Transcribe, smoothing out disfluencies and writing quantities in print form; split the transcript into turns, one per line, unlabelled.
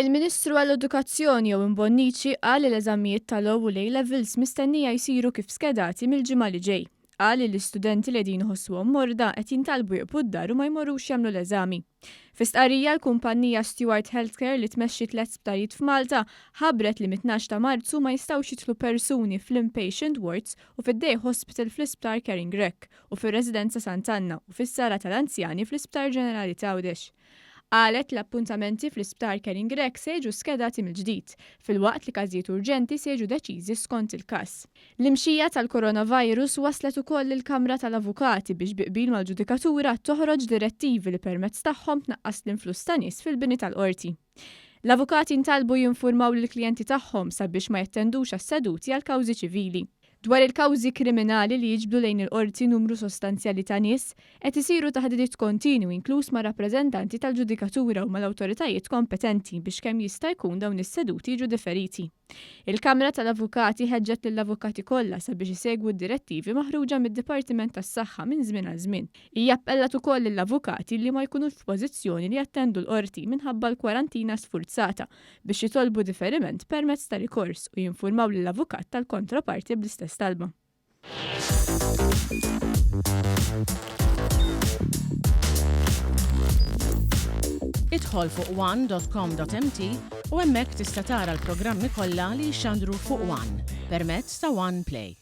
Il-Ministru għall-Edukazzjoni Owen Bonnici qal li l-eżamijiet tal-O u l-A Levels mistennija jsiru kif skedati mill-ġimgħa li ġej. Qal li l-istudenti li qegħdin iħossuhom morda qed jintalbu joqgħdu d-dar u ma jmorrux jagħmlu l-eżami. Fi stqarrija l-kumpanija Steward Healthcare li tmexxi tliet sptarijiet f'Malta ħabbret li mit-12 ta' Marzu ma jistgħux jidħlu persuni fl-inpatient wards u fid-day hospital fl-Isptar Karin Grech u fir-Residenza Sant'Anna u fis-Sala tal-Anzjani fl-Isptar Ġenerali t'Għawdex. Qalet li l-appuntamenti fl-Isptar Karin Grech se jiġu skedati mill-ġdid, filwaqt li każijiet urġenti se jiġu deċiżi skont il-każ. L-imxija tal-coronavirus waslet ukoll lill-Kamra tal-Avukati biex bi qbil mal-ġudikatura toħroġ direttivi li permezz tagħhom tnaqqas l-influss ta' nies fil-bini tal-Qorti. L-avukati ntalbu jinfurmaw lill-klijenti tagħhom sabiex ma jattendux għas-seduti għal kawżi ċivili. Dwar il-kawżi kriminali li jiġbdu lejn il-Qorti numru sostanzjali ta' nies, qed isiru taħdidiet kontinwi inkluż ma' rappreżentanti tal-ġudikatura u mal-awtoritajiet kompetenti biex kemm jista' jkun dawn is-seduti jiġu diferiti. Il-Kamra tal-Avukati ħeġġet lill-avukati kollha sabiex isegwu d-direttivi maħruġa mid-Dipartiment tas-Saħħa minn żmien għal żmien. Hija appellat ukoll lill-avukati li ma jkunux f'pożizzjoni li jattendu l-Qorti minħabba l-kwarantina sfurzata biex jitolbu diferiment permezz ta' rikors u jinfurmaw lill-avukat tal-kontroparti bl-istess talba.
Idħol fuq one.com.mt u hemmhekk tista' tara l-programmi kollha li jixxandru fuq One permezz ta' One Play.